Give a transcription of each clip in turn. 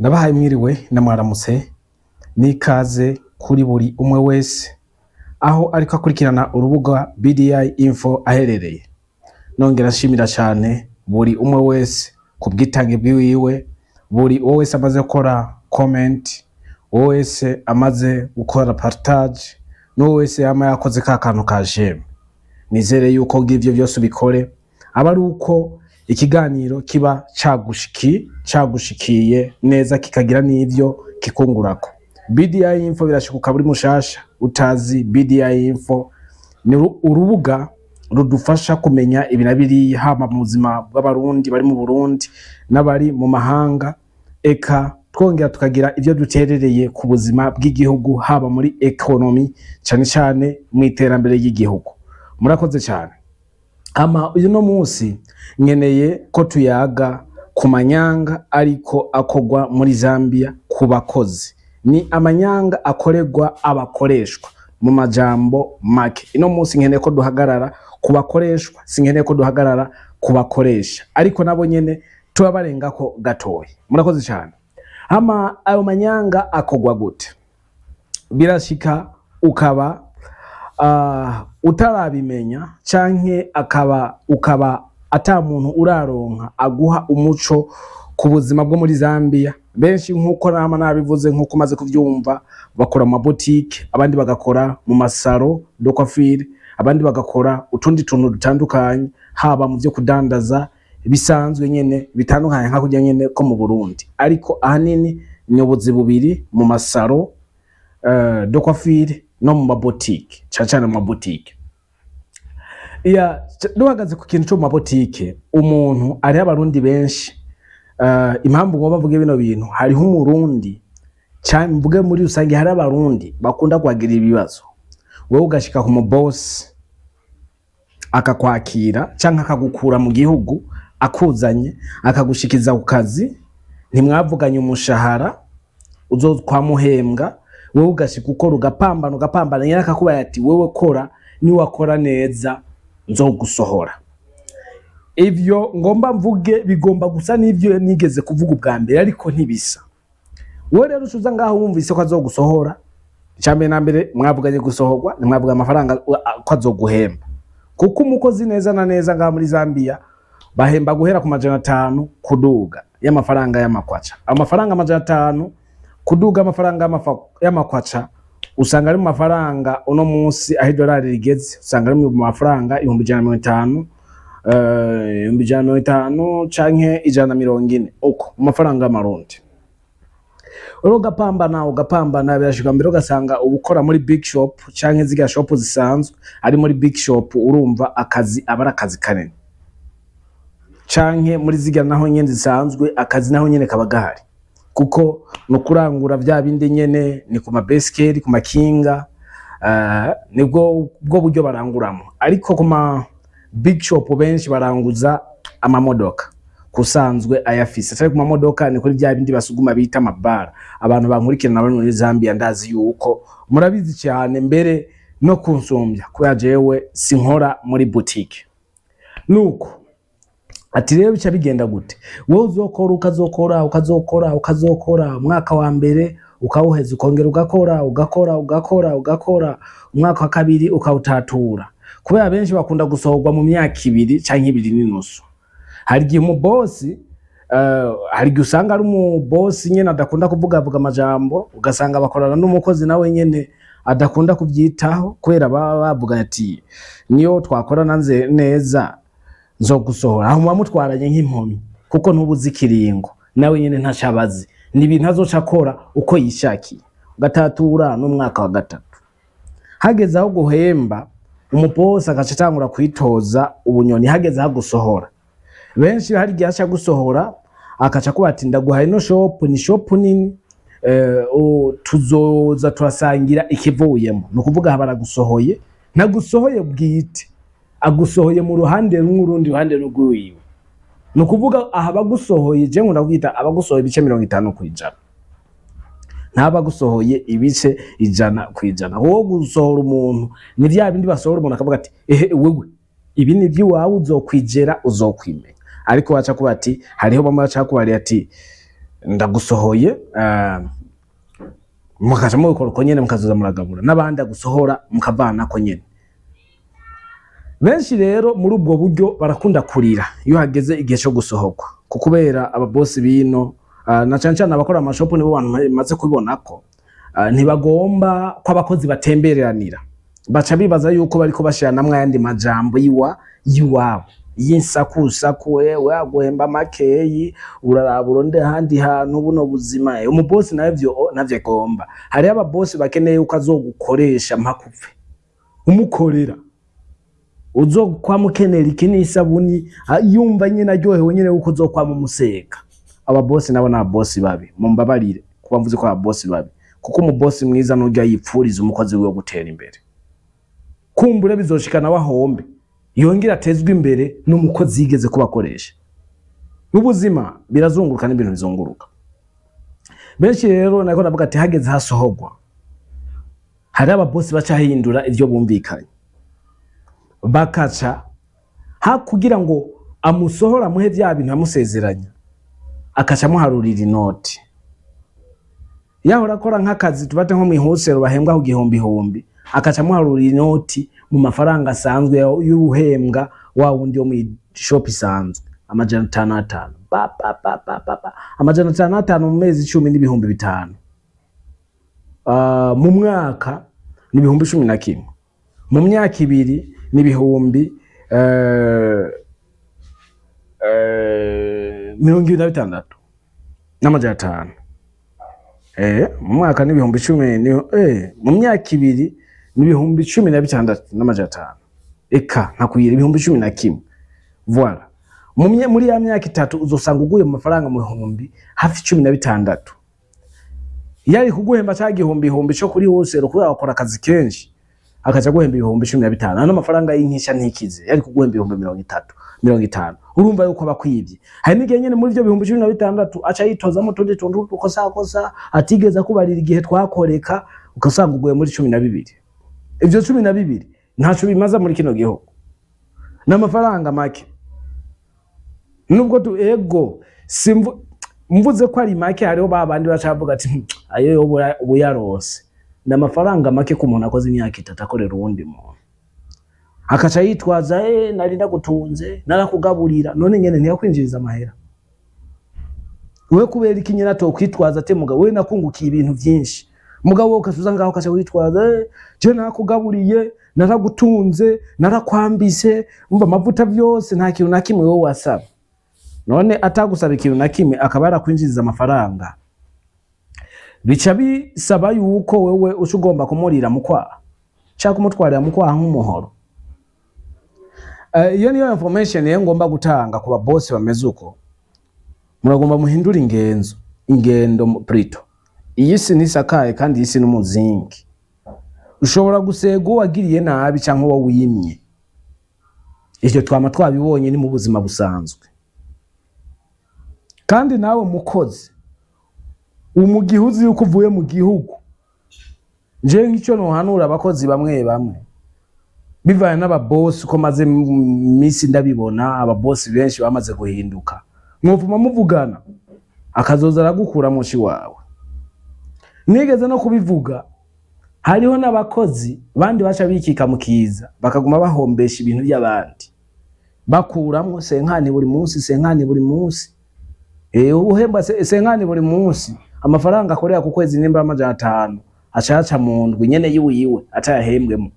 Ndabahaye mwiriwe na mwaramutse n'ikaze kuri buri umwe wese aho ariko akurikirana urubuga BDI Info aherereye. Nongera nshimira cyane buri umwe wese ku bwitange bwiwiwe, buri uwo wese amaze gukora comment, uwo wese amaze gukora partage, n'uwo wese yama yakoze ka kantu ka j'aime. Nizere yuko ngivyo vyose ubikore aba ari uko ikiganiro kiba cagushikiye neza, kikagira n'ivyo kikungurako. BDI Info birashikuka buri mushasha utazi. BDI Info ni urubuga rudufasha kumenya ibi na biriya, haba mu buzima bw'Abarundi bari mu Burundi n'abari mu mahanga, eka twongera tukagira ivyo duterereye ku buzima bw'igihugu, haba muri économie, cane cane mu iterambere ry'igihugu. Murakoze cyane. Ama uyu no munsi nkeneye ko tuyaga ku manyanga ariko akorwa muri Zambia ku bakozi. Ni amanyanga akorerwa abakoreshwa mu majambo make. Ino munsi nkeneye ko duhagarara ku bakoreshwa, sinkeneye ko duhagarara ku bakoresha, ariko nabo nyene turabarengako gatoya. Murakoze cyane. Ama ayo manyanga akorwa gute? Birashika ukaba utarabimenya, canke akaba ukaba ata muntu uraronka aguha umuco ku buzima bwo muri Zambia. Benshi, nk'uko nama nabivuze, nk'uko umaze kuvyumva, bakora mu mabotike, abandi bagakora mu ma salons de coiffure, abandi bagakora utundi tuntu dutandukanye, haba mu vyo kudandaza bisanzwe nyene bitandukanye nka kurya nyene ko mu Burundi, ariko ahanini ni ubuzi bubiri: mu ma salons de coiffure no mu mabotike, cane cane mu mabotike. Ya, duhagaze ku kintu cyo mu mabotike, umuntu ariho, Abarundi benshi, impamvu ngomba mvuge bino bintu, hariho Umurundi cyane, mvuge muri rusange, hari Abarundi bakunda kuhagira ibibazo. Wowe ugashika ku mubosi akakwakira canke akagukura mu gihugu akuzanye, akagushikiza ku kazi, ntimwavuganye umushahara uzokwamuhembwa. Wewe ugashika ukora, ugapambana, ugapambana nyene, akakubaye ati: "Wewe kora, niwakora neza nzogusohora." Ivyo ngomba mvuge bigomba gusa n'ivyo nigeze kuvuga ubwa mbere, ariko ntibisa. Wowe rero ucuza ngaho wumvise ko azogusohora. Icambere na mbere, mwavuganye gusohorwa, ntimwavuga amafaranga ko azoguhemba, kuko umukozi neza na neza ngaha muri Zambia bahemba guhera ku 500 kuduga y'amafaranga y'amakwaca. Amafaranga 500 kuduga, amafaranga y'amakwaca, usanga ari mu mafaranga uno munsi aho idolari rigeze, usanga ari mu mafaranga 150,000, 150,000 canke 140 uko mu mafaranga y'Amarundi. Rero ugapambana, ugapambana, birashika mbere ugasanga uba ukora muri big shop canke zirya shop zisanzwe. Ari muri big shop, urumva akazi aba ari akazi kanini, canke muri zirya naho nyene zisanzwe, akazi naho nyene kaba gahari, kuko ni ukurangura vya bindi nyene, ni ku mabesikeli, ku makinga, nibwo bwo buryo baranguramo. Ariko ku ma big shop benshi baranguza amamodoka kusanzwe ayafise, atari ku mamodoka, ni kuri vya bindi basuguma bita amabara. Abantu bankurikirana bari muri Zambia, ndazi yuko murabizi cyane mbere no kunsumbya, kubera jewe sinkora muri boutique. Nuko ati rero bica bigenda gute? Wowe uzokora, ukazokora, ukazokora, ukazokora, umwaka wa mbere ukawuheza, ukongera ugakora, ugakora, ugakora, ugakora, umwaka wa kabiri ukawutatura, kubera benshi bakunda gusohorwa mu myaka 2 canke 2.5. Hari igihe umubosi, hari igihe usanga ari umubosi nyene adakunda kuvugavuga amajambo, ugasanga bakorana n'umukozi nawe nyene adakunda kuvyitaho, kubera baba bavuga ati: "Niyo twakorana nze neza nzogusohora." Aho muba mutwaranye nk'impumyi, kuko ntubuzi ikiringo, nawe nyene ntacabazi, ni ibintu azoca akora uko yishakiye. Ugatatura n'umwaka wa gatatu, hageze aho guhemba, umubosi agaca atangura kwitoza ubunyoni. Hageze aho gusohora, benshi hari igihe aca gusohora, akaca kuba ati: "Ndaguhaye ino shop, ni shop nini, tuzoza turasangira ikivuyemo." Ni ukuvuga aha baragusohoye, ntagusohoye bwite, agusohoye mu ruhande rumwe, urundi ruhande rw'iwiwe. Ni ukuvuga aha bagusohoye, je nkunda kwita abagusohoye ibice 50%, ntabagusohoye ibice 100%. Wowe gusohora umuntu ni vya bindi basohora umuntu akavuga ati: "Ehe, wewe ibi ni iby'iwawe, uzokwijera, uzokwimenya." Ariko baca kuba ati, hariho bamwe baca kubari ati: Ndagusohoye, mukaca mubikora uko nyene, mukazoza muragabura n'abandi agusohora mukavanako nyene. Benshi rero muri ubwo buryo barakunda kurira iyo hageze igihe cyo gusohorwa, kuko kubera ababosi bino, na cane cane abakora amashopu, nibo bantu maze kubibona ko ntibagomba ko abakozi batembereranira. Baca bibaza yuko bariko bashiranamwo ayandi majambo yiwa yiwabo y'insakusaku: "Wewe aguhemba makeyi, uraraba uronde ahandi hantu, buno buzima." Umubosi navyo navyo agomba. Hariho ababosi bakeneye yuko azogukoresha mpaka upfe umukorera, uzokwama ukenera iki n'isabuni, yumva nyene aryohewe nyene yuko uzokwama umuseka. Ababosi nabo ni ababosi babi, mumbabarire kuba mvuze ko ababosi babi, kuko umubosi mwiza nurya yipfuriza umukozi wiwe gutera imbere. Kumbure bizoshika nawe ahombe, yongere atezwe imbere n'umukozi yigeze kubakoresha. Ubuzima birazunguruka, n'ibintu bizunguruka. Benshi rero nako ndavuga ati hageze hasohorwa, hari ababosi baca hindura ivyo bumvikanye, bakaca ha kugira ngo amusohora amuhe vya bintu amusezeranya, akaca amuharurira inoti. Yahora akora nk'akazi, tubate nko mw'ihusero bahembwa ku gihumbi humbi, akaca amuharurira inoti mu mafaranga asanzwe y'ubuhembwa wa wundi wo mw'ishop isanzwe, 500 500, ba ba ba ba ba ba, 500 500 mu mezi 10 n'5,000. Mu mwaka ni 11,000, mu myaka 2 ni ibihumbi 26,500. Mu mwaka ni 10,000, mu myaka 2 ni 16,500, eka ntakwira 11,000. Voilà, muri ya myaka 3 uzosanga uguye mu mafaranga mu bihumbi hafi 16. Yari kuguhemba ca gihumbi ihumbi co kuri hose, kubera wakora akazi kenshi, akaca guhemba 15,000. Ano mafaranga y'inkisha ntikize, yari kuguhemba 30,000, 50. Urumva yuko abakwivye. Hari n'igihe nyene muri ivyo 16,000 aca yitozamo utundi tuntu dukosakosa atigeze akubarira igihe twakoreka, ugasanga uguye muri 12. Ivyo 12 ntaco bimaza muri kino gihugu, n'amafaranga make. Nubwo tu ego simvu mvuze ko ari make, hariho ba bandi baca bavuga ati: Ayo yoba ubu yarose." Ni amafaranga make ku muntu akoze imyaka 3 akorera uwundi muntu, akaca yitwaza: "Nari ndagutunze, narakugaburira." None nyene ntiyakwinjiriza amahera we? Kubera iki nyene atokwitwaza ati: "Mugabo we, nakungukiye ibintu vyinshi"? Mugabo wowe ukacuza ngaho ukaca witwaza: "Je narakugaburiye, naragutunze, narakwambise, umva amavuta vyose, nta kintu na kimwe wowe wasaba." None atagusaba ikintu na kimwe, akaba yarakwinjiriza amafaranga, bica bisaba yuko wewe uca ugomba kumurira mu kwaha canke kumutwarira mu kwaha nk'umuhoro. Iyo niyo information rero ngomba gutanga ku babosi bameze uko. Muragomba muhindure ingenzo, ingendo plutôt. Iyi si ntisakaye, kandi iyi si n'umuzingi. Ushobora gusega uwo wagiriye nabi canke uwo wimye. Ivyo twama twabibonye, ni mu buzima busanzwe. Kandi nawe mukozi, umugihe uzi yuko uvuye mu gihugu, njewe nk'icyo nohanura abakozi bamwe bamwe, bivanye n'ababosi uko maze minsi ndabibona, ababosi benshi bamaze guhinduka, mwopfuma muvugana akazoza aragukura mushi wawe. Nigeze no kubivuga, hariho n'abakozi bandi baca bikika mu kiza, bakaguma bahombesha ibintu by'abandi, bakuramwo 50 buri munsi, 50 buri munsi. Uhembwa 50 buri munsi, amafaranga akorera ku kwezi nimba 500, acaca mu ndwi nyene yiwiwe atayahembwemo.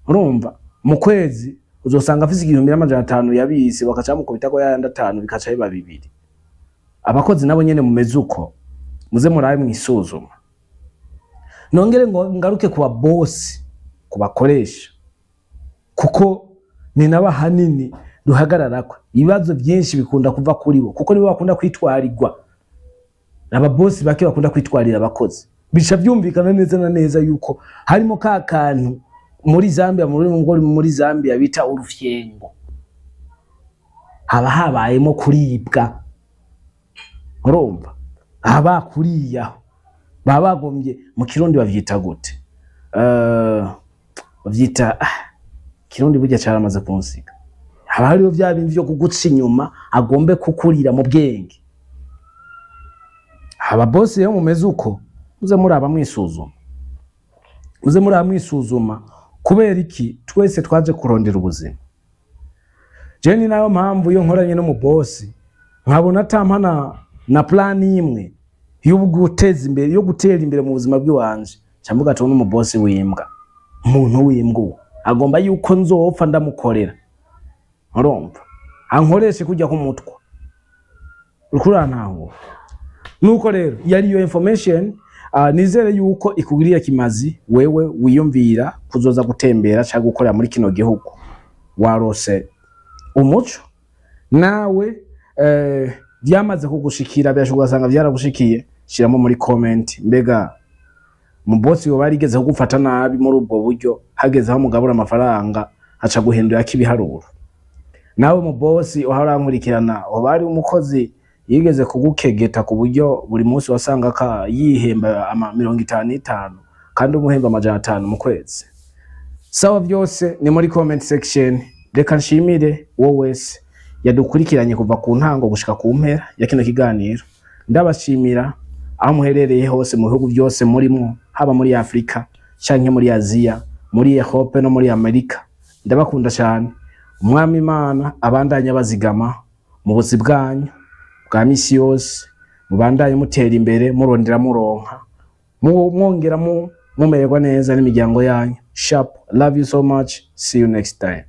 Urumva mu kwezi uzosanga afise 1,500 yabise, bakaca bamukubitako yayandi 5, bikaca biba 2. Abakozi nabo nyene mumeze uko, muze murabe mwisuzuma. Nongere ngo ngaruke ku babosi, ku bakoresha, kuko ni nabo ahanini duhagararako. Ibibazo byinshi bikunda kuva kuri bo, kuko nibo bakunda kwitwarirwa. Ababosi bake bakunda kwitwarira abakozi. Bica byumvikana neza na neza yuko harimo ka kantu muri Zambia, muri ngo muri Zambia bita urufyengo, haba habayemo kuribwa. Urumva haba kuriyaho baba bagombye, mu Kirundi bavyita gute? Bavyita, Kirundi burya caramaze kunsiga. Haba hariho vya bindi vyo kuguca inyuma, agombe kukurira mu bwenge. Ababosi rero mumeze uko, muze muraba mwisuzuma, muze muraba mwisuzuma. Kubera iki? Twese twaje kurondera ubuzima. Je ni nayo mpamvu iyo nkoranye n'umubosi nkabona atampa na plan imwe yo guteza imbere, yo gutera imbere mu buzima bw'iwanje, cyangwa ati n'umubosi w'imbwa, umuntu w'imbwa uwo agomba yuko nzopfa ndamukorera, urumva ankoreshe kujya kumutwa, uriko urantahura. Nuko rero yari iyo information. Nizere yuko ikugiriye kimazi wewe wiyumvira kuzoza gutembera cyangwa gukorera muri kino gihugu. Warose umuco nawe, byamaze kugushikira, byashobora ugasanga byaragushikiye. Shiramo muri comment, mbega umubosi yoba yarigeze kugufata nabi muri ubwo buryo, hageze aho mugabura amafaranga aca guhindura ibiharuro? Nawe mubosi uharankurikirana, uba ari umukozi yigeze kugukegeta ku buryo buri munsi wasanga ka yihemba ama 55 kandi umuhemba 500 mu kwezi? Sawa, byose ni muri comment section. Reka nshimire wowe wese yadukurikiranye kuva ku ntango gushika ku mpera ya kino kiganiro. Ndabashimira aho muherereye hose mu bihugu byose murimo, haba muri Afrika canke muri Aziya, muri Europe no muri Amerika. Ndabakunda cyane. Umwami Imana abandanye abazigama mu buzi bwanyu bwa misi yose, mubandanye mutera imbere, murondera, muronka, mwongera mumererwa neza n'imiryango yanyu. Sharp, love you so much. See you next time.